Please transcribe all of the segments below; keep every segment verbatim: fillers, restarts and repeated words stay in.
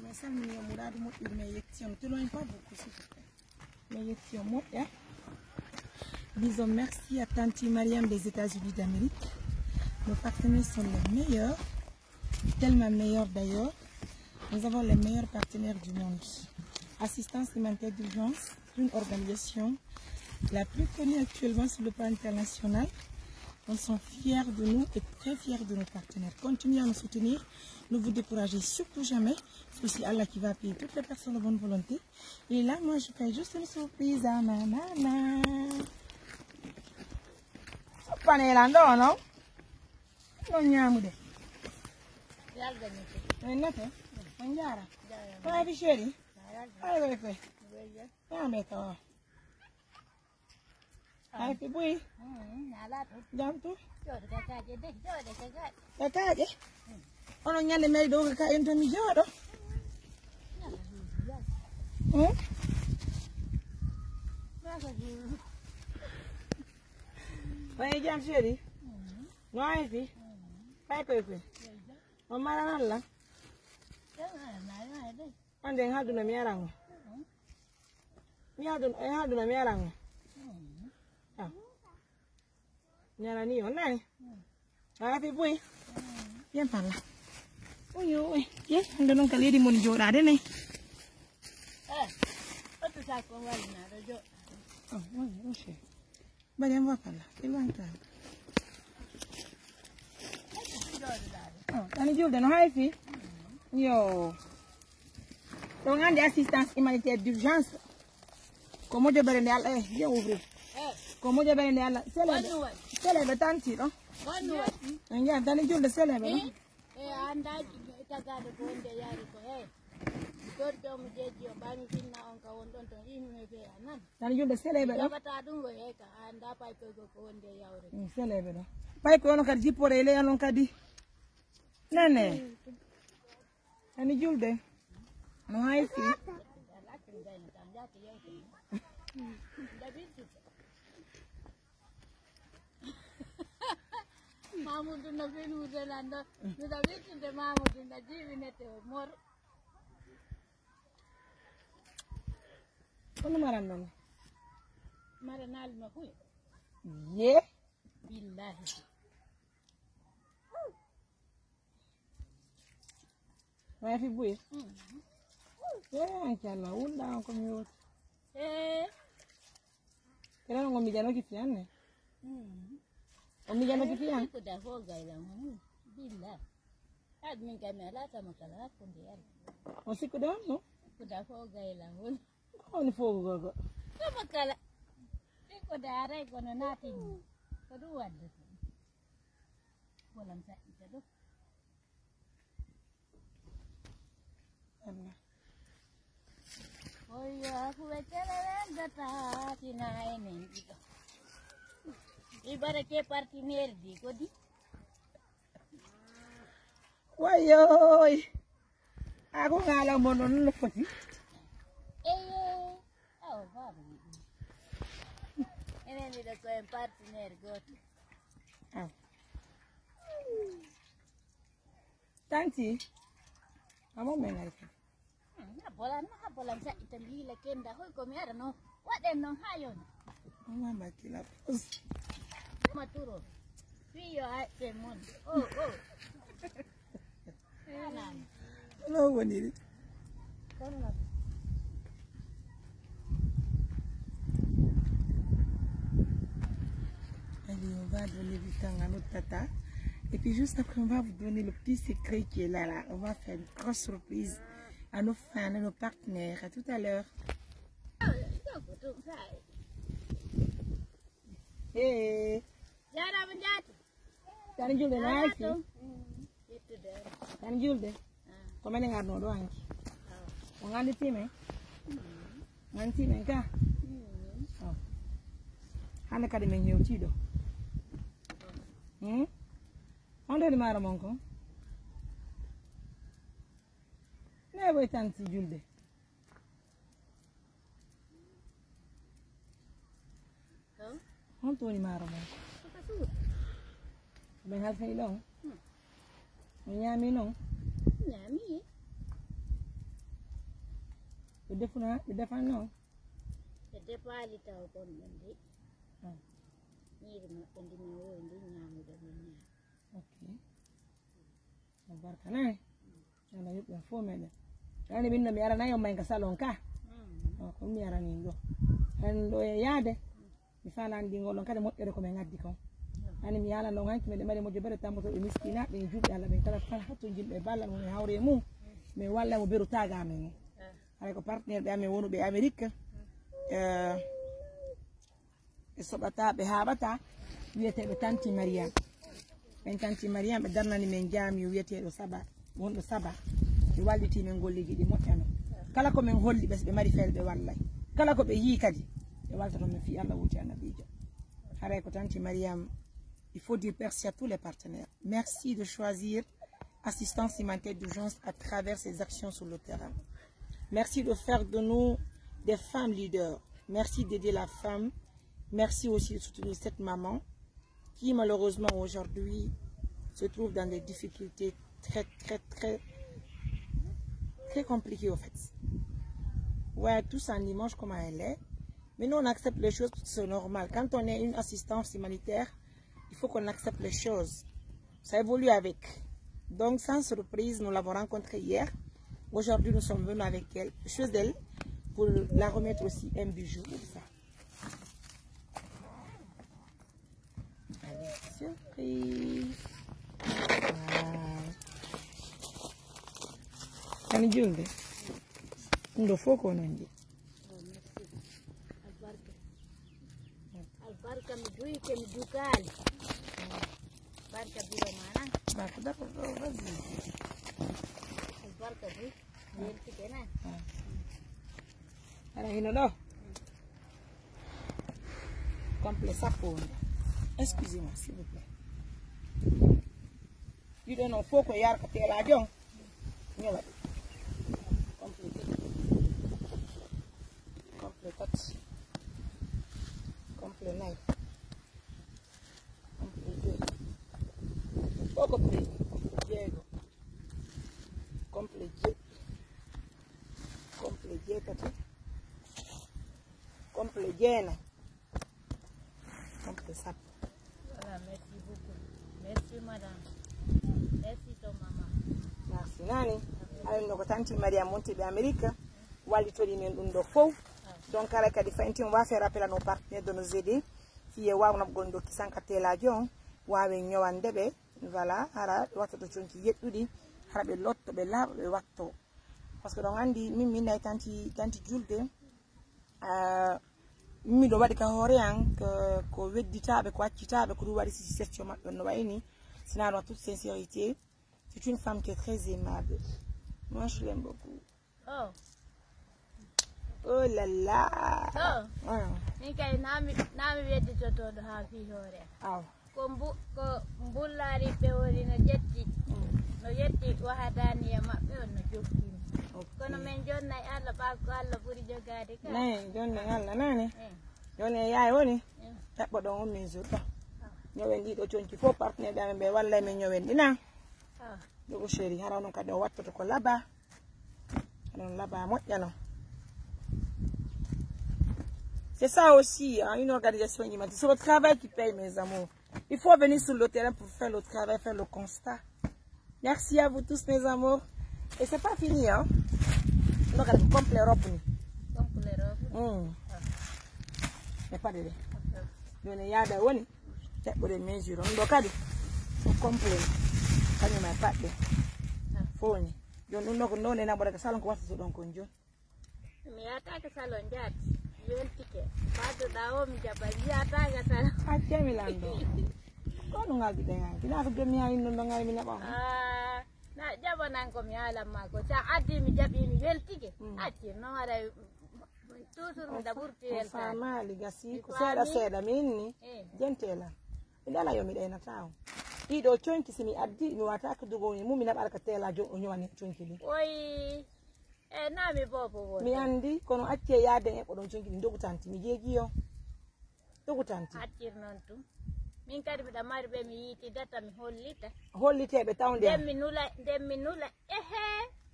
Mi salmini on, muraadu moƴƴude, mi yetti on. Toloñ pas beaucoup, s'il vous plaît. Mi yetti on moƴƴa. Disons merci à Tante Mariam des États-Unis d'Amérique. Nos partenaires sont les meilleurs, tellement meilleurs d'ailleurs. Nous avons les meilleurs partenaires du monde. Assistance humanitaire d'urgence, une organisation la plus connue actuellement sur le plan international. Nous sommes fiers de nous et très fiers de nos partenaires. Continuez à nous soutenir, ne vous découragez surtout jamais. C'est aussi Allah qui va payer toutes les personnes de bonne volonté. Et là, moi, je fais juste une surprise à ma maman. Panelando, no? Non, ɲaamude. Yalda ni. En nate? On jaara. Maa fi chéri. Ay, way koy. Maa me tawa. Ay, fi buy. Jam tu? Ka kaaƴe? Onon ɲande meri ɗo ka en to mi jooɗo. Hmm? Way jam chéri. No ay fi? Ay koy koy. On mara nan la? On den hadduna mi aran. Mi hadduna, mi aran. Ah. Ɲalani on nani? Haa fi buy? Yen palla. Uyo, uy. Ye, hande non ka leydi mon jooɗaade ne? Eh, wattu sa ko wallina ɗo jooɗaade. Oh, oui, oui, chéri. Bari, on va palla. Il va entrar. Oh, ani julde no hay fi? Yo. Ɗon andi assistance humanitaire d'urgence. Ko moƴƴere nde Allah, eh, bien ouvrir. Ko moƴƴere nde Allah. Seleɓe. Seleɓe tanti ɗo. On jaa, tani julde seleɓe ɗo. E anda tagaade ko wonde yaari ko he. Gorko mo jeeji o ɓaŋi jinna on ka won ɗon ton imi me fe anan. Tani julde seleɓe ɗo. Jabata ɗum ko he ka anda pay ko ko wonde yawre. Mm, seleɓe ɗo. Pay ko ono kadi jippore e leyan on kadi. Nene. Ani julde. No hay fi. Mamudu no fen wude lando. Miɗo wittude Mamudu na jiwinete o mor. Kono maran non. Mara nalma huy. Ye. Billahi. Maa fi buy? Eh, inchallah, wunda on ko mi woti. Eh. Kala ngo mi jano ki fiyan ne? O mi jano ki fiyan? Ko da ho gayla mo. Billah. Had min kami ala tama kala ko de yalla. O sikko de on no? Ko da ho gayla mo. Ko ni fo gogo. Tama kala. Ko da ray ko no natin. Ko du wadde. Bolan sa ita do. Allah. Oyo, aku wecere wendata tina enen ɗiɗo. Ibara ke partenaire di kodi. Wayoy. Ako ngala mo non no foti. Eyo. Aw, babu. Enen ɗiɗo ko en partenaire goto. Aw. Tanti, amo men ay kadi. Hmm, ha bolan, ha bolan sa ita mbila kenda, hoy ko mi ara no. Waɗen non ha yon. Mama kila. Ma turo. Fiyo ay ɓe mon. Oh, oh. Anan. No woniri. Allez, on va donner du temps à notre tata. Et puis juste après, on va vous donner le petit secret qui est là, là. On va faire une grosse surprise à nos fans, à nos partenaires. À tout à l'heure. Hey. Tani julde na ay fi. Tani julde. Ko menen arno ɗo anki. On anndi timen? Anndi timen ka? Oh. Hannde kadi min hewtii ɗo. Hmm? On ɗo maaro mon ko? Ne woy tanti julde. Hon? Honto woni maaro mon? Ko ka suuɗa. Ɓe halfini ɗon? Hmm. Mi ñaami non. Ñaami. Ɓe defuna, ɓe defan non. Ɓe defaali taw kon ɗon de. Ah. Ñiiri maɓɓe ndi mi wowi ndi ñaamude mi ñaami. Ok. Albarka nayi. Alla yoɓ ɓen fof meɗen. Ani min no mi aranayi on may ka salon ka. Mm. Oh, ko mi arani ɗo. Hen ɗo e yaade. Mi faalani ɗi ngol on kadi moƴƴere ko min addi kon. Ani mi yaalan on hanki meɗen mari moƴƴo bere tamboto ɓe miskina ɓe juɓɓe Alla ɓen kala kala hatto jimɓe ballal mum e hawre mum. Mi walla mo beru taga amen o. Haray ko partenaire ɓe amen wonuɓe Amérique. Eh, ɓe soɓata, ɓe haaɓata, wi'eteeɓe Tanti Mariam. Ɓen Tanti Mariam, ɓe darnani men jaamiyo wi'eteeɗo Saba, wonɗo Saba. Ɓe walliti men golleeji ɗi moƴƴano. Kala ko men holli ɓe, so ɓe mari feere, ɓe wallay. Kala ko ɓe yii kadi, ɓe waltoto men fii Alla wuti Annabiijo. Haray ko Tanti Mariam, il faut dire merci à tous les partenaires. Merci de choisir assistance humanitaire d'urgence à travers ses actions sur le terrain. Merci de faire de nous des femmes leaders. Merci d'aider la femme. Merci aussi de soutenir cette maman qui, malheureusement, aujourd'hui, se trouve dans des difficultés très, très, très, très compliquées, au fait. Ouais, tous en image, comment elle est. Mais nous, on accepte les choses, c'est normal. Quand on est une assistance humanitaire, il faut qu'on accepte les choses. Ça évolue avec. Donc, sans surprise, nous l'avons rencontrée hier. Aujourd'hui, nous sommes venus avec elle, chez elle, pour la remettre aussi un bijou. Ça. Allez, surprise. Wow. Ani julde. Ndo foko non je. Albarka. Albarka mi duyi ke mi dugaali. Barka biro mana. Barka da ko do vazi. Albarka buy. Yelti kenan. Ara hino do. Complet sappo woni. Excusez-moi, s'il vous plaît. Ɗiɗo non fof ko yarka teelaajo on. Ñowa ɗi. Complet jeɗɗi. Complet tati. Complet nayi. Complet joyi. Fof ko prix. Jeego. Complet jeɗɗi. Complet jeetati. Complet jeenayi. Complet sappo. Voilà, merci beaucoup. Merci, madame. Merci, ton maman. Merci, nani. Aɗa no ko tanti Mariam wontiɓe Amérique. Wallitori men ɗum ɗo fow. Donc, kala kadi fayin tin, on va faire appel à nos partenaires de nous aider. Fii e waawnoo gonɗo kisan ka teelaajo on, waawen ñowande ɓe. Voilà, hara ɓe watta to conci yeɗɗuɗi, hara ɓe lotto, ɓe laaɓa, ɓe watto. Parce que ɗon anndi, min, min nayi tanti, tanti julde, ah, min miɗo waɗi ka hoore an, ko, ko wedditaaɓe, ko accitaaɓe, ko ɗum waɗi si situation maɓɓe no wayi ni. Sinon, en toute sincérité, c'est une femme qui est très aimable. Moi, je l'aime beaucoup. Oh. Oh là là. Oh. Ah. Min kay naa mi, naa mi wedditotooɗo haa fii hoore am. Aw. Ko mbu-, ko mbullaari ɓe woni no ƴetti. Mm. No ƴetti wahadaaniya maɓɓe on no jokkini. Ok. Kono men jonnay Alla ɓaa ko Alla ɓuri jogaade ka. Nayi, jonnay Alla naane. Eh. Joni e yaay woni. Eh. Eɓɓo ɗon on min jour ɗo. Ah. Ñowen ɗiɗo conci fof partenaire ɓe amen ɓe wallay men ñowen ɗi na. Ah. Ɗo ko chéri, hara onon kadi on wattoto ko laba. Onon laba moƴƴa non. C'est ça aussi, hein, une organisation humanitaire. C'est le travail qui paye, mes amours. Il faut venir sur le terrain pour faire le travail, faire le constat. Merci à vous tous, mes amours. Et c'est pas fini, hein. Donc, elle est complet robe ni. Complet robe. Hmm. Ah. Mais pas de lait. Ok. Joni yaada woni. Jaɓɓude mesure on ɗo kadi ko complet. Kañum e paɗɗe. Fof ni. Joni ɗum ɗo ko ɗo nena mboɗa ka salon ko watta ɗon kon joni. Mi yahata ka salon jaati. Mi weltike. Fadduɗa o mi jaɓa. Mi yahata ka salon. Accee mi lanndo. Ko no ngalduɗen an? Kina ko jom mi haa inno no ngal mi naɓa on. Ah, na jaɓanan ko mi haalan ma ko. Sa addi mi jaɓi mi weltike. Mm. Accir no haɗa toujours mi ɗaɓurti weltaade. Faamaali gasi ko seeɗa seeɗa mi inni. Eh. Jentela. Mi ɗala yo mi ɗeynata on. Ɗiɗo conki si mi addi mi wata ko dogo ni mum mi naɓa ka teelaajo o ñowani conki ɗi. Oyi. Eh, na mi bobo woni. Mi anndi kono accee yaaden e ko ɗon conki ɗi dogu tanti mi jeegi yo. Dogu tanti. Accir non tum. Min kadi miɗa mari ɓe mi yiitidata, mi hollita. Holliteeɓe taw nde. Nden mi nula, nden mi nula, ehe,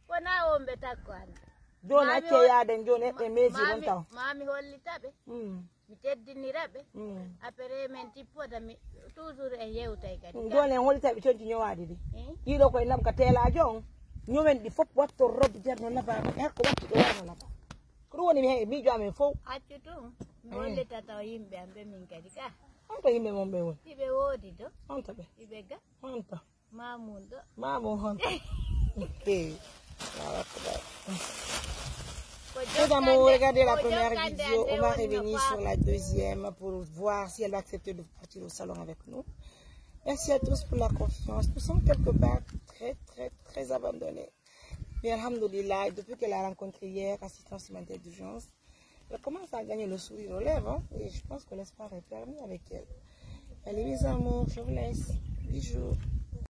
wonaa wonɓe takko an. Jooni accee yaade, jooni eɓɓe meesi won taw. Ma mi hollita ɓe. Mm. Mi teddinira ɓe. Mm. Après, men tippoda mi, toujours en yewtay kadi. Mm, jooni en hollita ɓe conci ñowaadi ɗi. Eh? Ɗiɗo koye nabka teelaajo on. Ñowen ɗi fof watto robe Ceerno Naba, e hakko watti ɗo warno Naba. Ko ɗum woni mi he-, miijo amen fof. Accu tun. Mi hollita taw yimɓe am ɓe min kadi ka. On to yimɓe mon ɓe woni? Iɓe woodi to. On to ɓe? Iɓe ga. On to. Mamun ɗo. Mamun on. Ok. Allahu Akbar. Ko Chers amours, jokkande, regardez la ko première jokkande vidéo. On va revenir sur la deuxième pour voir si elle va accepter de partir au salon avec nous. Merci à tous pour la confiance. Nous sommes quelque part très, très, très abandonnés. Mais alhamdulillah, depuis qu'elle a rencontré hier, assistante humanitaire d'urgence, elle commence à gagner le sourire aux lèvres, hein, et je pense que l'espoir est permis avec elle. Allez, mes amours, je vous laisse. Bisous.